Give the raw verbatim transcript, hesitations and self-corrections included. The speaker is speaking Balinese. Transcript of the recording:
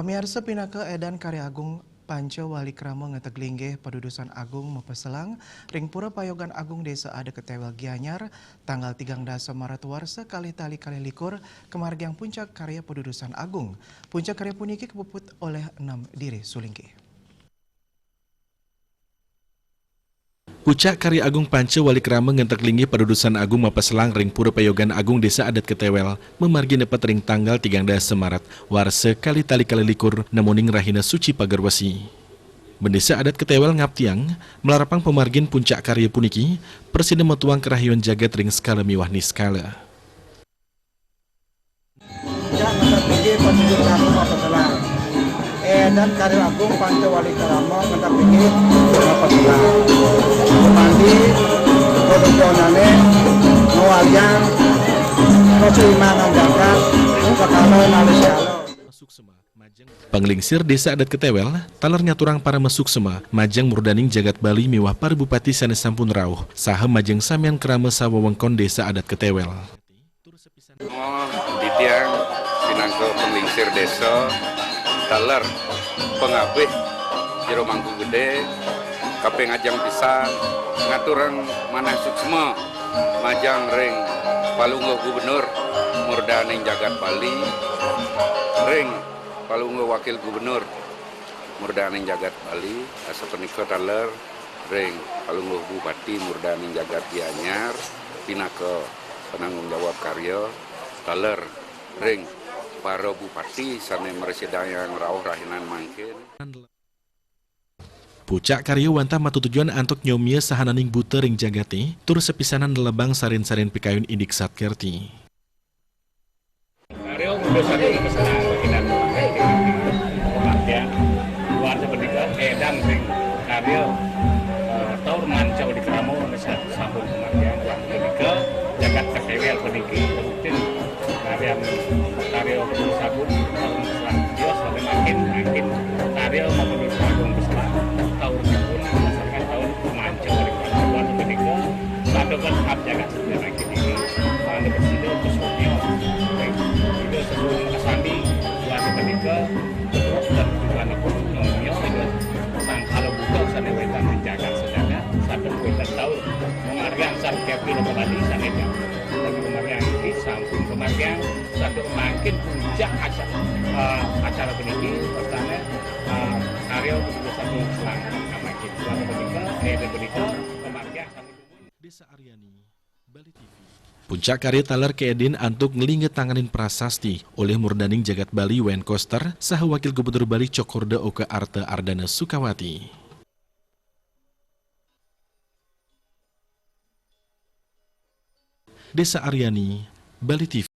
Pamiarsa, pinaka édan karya agung Panca Wali Krama ngeteg linggih padudusan agung mapaselang ring Pura Payogan Agung Désa Adat Ketéwél Gianyar, tanggal tigang dasa Maret warsa kalih tali kalih likur, kamargiang puncak karya padudusan agung. Puncak karya puniki kapuput olih Nam Diri Sulingkih. Pucak karya agung Panca Wali Krama ngentek linggih padudusan agung mapaselang ring Pura Payogan Agung Désa Adat Ketéwél, mamargi nepet ring tanggal tigang dasa Maret, warsa kalih tali kalih likur, nemoning rahina suci Pagerwesi. Bendésa Adat Ketéwél ngaptiang, malarapang pamargin puncak karya puniki, prasida matuang karahayon jagat ring sekala miwah niskala. Puncak ngentek linggih padudusan agung mapaselang. Édan karya agung Panca Wali Krama ngentek linggih mapaselang. Pamandi, padudonané, ngawaliang, kasuimanan jagat, sakala nalih siala. Panglingsir Désa Adat Ketéwél taler ngaturang paramasuksma majeng murdaning jagat Bali miwah para bupati sané sampun rauh, saha majeng samian krama sawewengkon Désa Adat Ketéwél. Oh, titiang pinaka panglingsir désa, taler pangabih Jero Mangku Gedé, kaping ajeng pisan ngaturang manah suksma majeng ring Palungguh Gubernur murdaning jagat Bali, ring Palungguh Wakil Gubernur murdaning jagat Bali, asapunika taler ring Palungguh Bupati murdaning jagat Gianyar, pinaka penanggung jawab karya, taler ring para bupati sané mrasidayang rauh rahinan mangkin. Pucak karya wantah matutujuan antuk nyomia sahananing buta ring jagaté, tur sapisanan lelebang sarin-sarin pikayun indik sat kerti. Karya Buddha Satu Kesana Baginda Pengabdian, luar sebenika édan ring karya, eh, Taur Manca Wali Krama sampun pengabdian, luar sebenika jagat Ketéwél puniki rutin karya, karya Buddha Satu Taur Kesana. Dia selalu makin, makin karya makin agung Kesana, taur pun berdasarkan tahun Manca Wali Krama, luar sebenika Paduka Tahap Jagat Sejarah Kini, Paduka Sida Kusumya, Sida Sesuhun Makasandi, Dwaja Paduka, Betruk dan Tuan Agung, Nyonya Ida Sang Kala Buka sané wénten ring jagat sejagat, saben wénten taun, mamargiang Sang Kepri Loka Bali sané jam. Bagi pamargiang iki sampun pamargiang, satur mangkin puncak acara, eh, acara puniki, pertama, eh, karya Buddha Satu Selang, namakin. Dwaja Paduka, eh, Paduka, pamargiang sampun. Désa Aryani, Bali T V. Puncak karya taler kaédin antuk nglingga tanganin prasasti olih murdaning jagat Bali Wayne Koster saha Wakil Gubernur Bali Cokorda Oka Arta Ardana Sukawati. Désa Aryani, Bali T V.